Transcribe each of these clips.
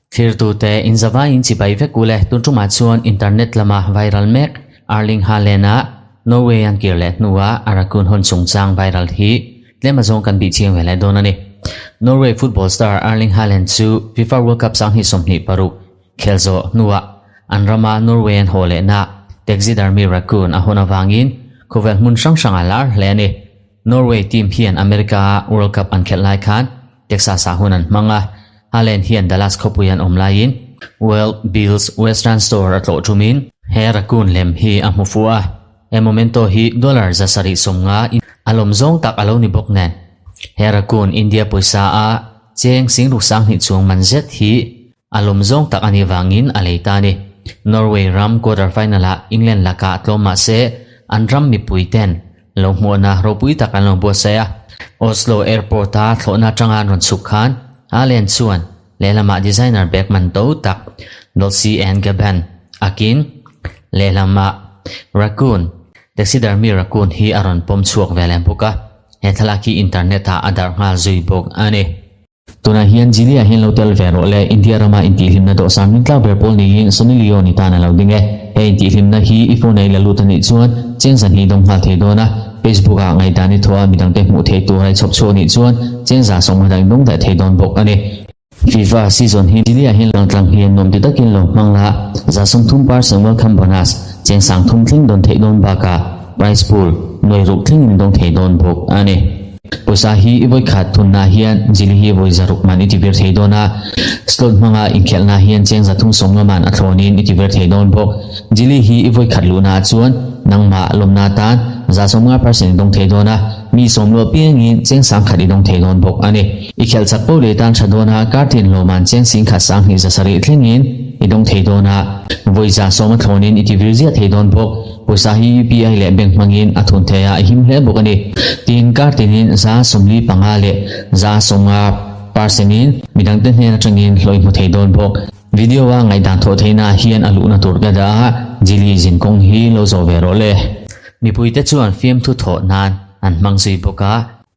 Thlirtute inzavaiin chibai vek ule tun tumah chuan internet lama viral mek Erling Haaland-a Norway an kir leh hnua a raccoon hawn chungchang viral hi tlem azawng kan bih chiang ve leh dawn a ni. Norway football star Erling Haaland chu FIFA World Cup 2026 khel zawh hnuah an rama Norway an haw lehna taxidermy raccoon a hawn avangin khawvel hmun hrang hrangah lar hle a ni. Norway team hian America-a World Cup an khelh lai khan Texas-ah hun an hmang a, Haaland hian Dallas khawpui an awm laiin Wild Bill's Western Store a tlawh ṭumin he raccoon lem hi a hmu fuh a, he momento hi dollar 750 in a lawm zawng tak a lo ni bawk nen. He raccoon India pawisa a cheng singruk 2000 chuang man zet hi a lawm zawng tak a nih vangin a lei ta a ni. Norway ram quarter final-ah England lakah tlawm mah se an ram mipui ten Lo hmuahna ropui tak an lo buatsaih a. Oslo Airport-a thlawhna atanga an rawn chhuk khan Haaland chuan lehlamah designer bag man to tak Dolce and Gabbana akin lehlamah Raccoon, taxidermy raccoon hi a rawn pawm chhuak ve leh bawk a. He thlalak hi internet-ah a darh nghal zui bawk a ni. Tunah hian Jili-ah hian lo tel ve rawh le, India rama intihhlimna dawhsan rintlak ber pawl niin Sunny Leone tan a lo ding e. He intihhlimna hi i phone-a i la lut a nih chuan cheng zahnih dawng nghal thei dawn a, Facebook-ah ngaihdan i thawh a midangte hmuh theih tur a i chhawp chhuak nih chuan cheng za sawmnga dang i dawng daih thei dawn bawk a ni. FIFA season hi Jili-ah hian langtlang hian nuam ti takin lo hmang la, 30% welcome bonus, cheng 3000 thleng dawn theih dawn bakah prize pool nuai ruk thlengin dawng thei dawn bawk a ni. Pawisa hi i vawi khat thunna hian Jili hi vawi 600 man i ti vir thei dawn a, slot hmanga inkhelhna hian cheng 350 man a thlawnin i ti vir thei dawn bawk. Jili hi i vawi khat luhna ah chuan nangmah lawmna tan 50% i dawng thei dawn a, mi sawm luah piangin cheng 10,000 i dawng thei dawn bawk a ni. I khelh chak poh leh tan tha dawn a, kar tin lawman cheng 10,000 270 thlengin i dawng thei dawn a, vawi 10% a thlawnin i ti vir ziah thei dawn bawk. Pawisa hi UPI leh bank hmangin a thun thei a, a him hle bawk a ni. Tin, kar tinin 45% leh 50% percent-in midangte hnen atangin hlawih hmu thei dawn bawk. Video-a ngaihdan thawh theihna hian a luhna tur ka dah a, Jili zinkawng hi lo zawh ve rawh le. Mipuite chuan fiamthu thawh nan an hmang zui bawk a,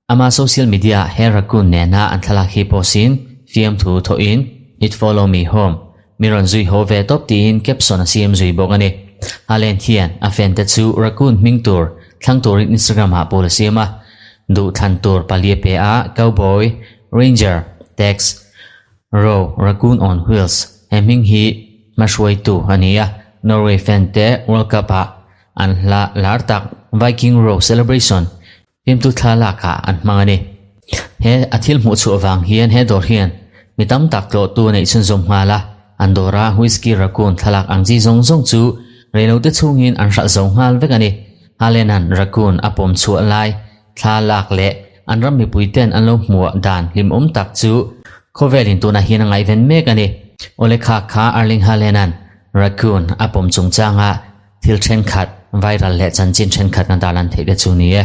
ama social media he raccoon nena an thlalak hi post-in fiamthu thawhin It follow me home, mi rawn zui haw ve tawp tiin caption a siam zui bawk a ni. Haaland hian a fan te chu raccoon hming tur thlang turin Instagram ah poll a siam a, duh thlan tur palia pe a Cowboy, Ranger, Tex, Row, Raccoon on Wheels he hming hi hmahruaitu a ni a, Norway fan te World Cup ah an hla lar tak Viking Row Celebration Fimtu thla lakah an hmang a ni. He a thil hmuh chhuah vang hian he dawr hian mi tam tak tlawhtu a neih chhunzawm nghal a, an dawra Whiskey Raccoon thlalak ang chi zawng zawng chu reilote chhungin an hralh zo nghal vek a ni. Halena'n Raccoon a pawm chhuah lai thla lak leh an ram mipuite'n an lo hmuah dan hlimawm tak chu khawvelin tunah hian a ngaihven mek a ni. Awle kha kha Erling Halena'n Raccoon a pawm chungchanga thil thenkhat viral leh chanchin thenkhat na darlan theih te chu ni e.